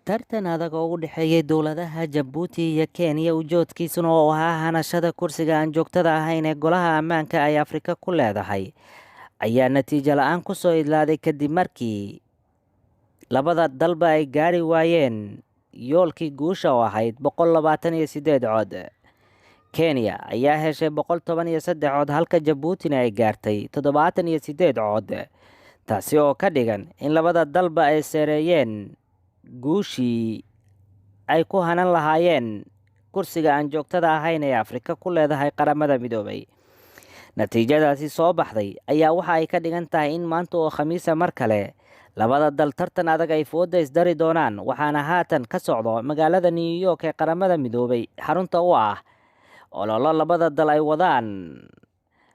Tartan adag oo u dhexeeyay dowladaha Jabuuti iyo Kenya, ujeedkiisuna oo ahaa hanashada kursiga aan joogtada ahayn ee Golaha Ammaanka ay Afrika ku leedahay, ayaa natiijo la-aan kusoo idlaaday kadib markii labada dalba ay gaari waayeen yoolkii guusha oo ahayd 128 cod. Kenya ayaa heshay 113 cod, halka Jabuutina ay gaartay 78 cod, taasi oo ka dhigan in labada dalba ay seereeyeen guushii ay ku hanan lahaayeen kursiga aan joogtada ahayn ee Afrika ku leedahay Qaramada Midoobay. Natiijadaasi soo baxday ayaa waxa ay ka dhigan tahay in maanta oo Khamiisa mar kale labada dal tartan adag ay fooda isdari doonaan, waxaana haatan ka socdo magaalada New York ee Qaramada Midoobay xarunta u ah ololo labada dal ay wadaan.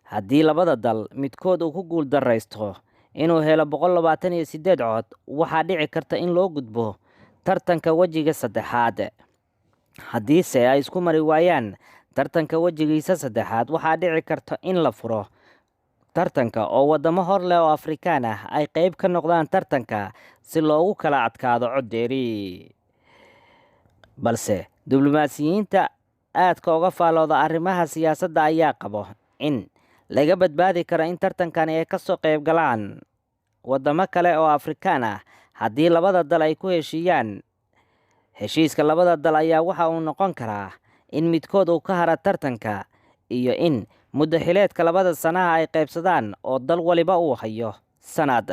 Haddii labada dal midkood uu ku guul daraysto inuu helo 128 cod, waxaa dhici karta in loo gudbo tartanka wejiga saddexaad. Haddiise ay isku mari waayaan tartanka wejigiisa saddexaad, waxaa dhici karta in la furo tartanka oo waddamo hor leh oo Afrikaan ah ay qeyb ka noqdaan tartanka si loogu kala adkaado cod dheeri. Balse diblomaasiyiinta aadka uga faallooda arrimaha siyaasadda ayaa qabo in laga badbaadi karo in tartankani ay kasoo qeyb galaan waddamo kale oo Afrikaan ah haddii labada dal ay ku heshiiyaan. Heshiiska labada dal ayaa waxa uu noqon karaa in midkood uu ka hara tartanka iyo in muddo xileedka labada sanaha ay qaybsadaan oo dal waliba uu hayo sanad.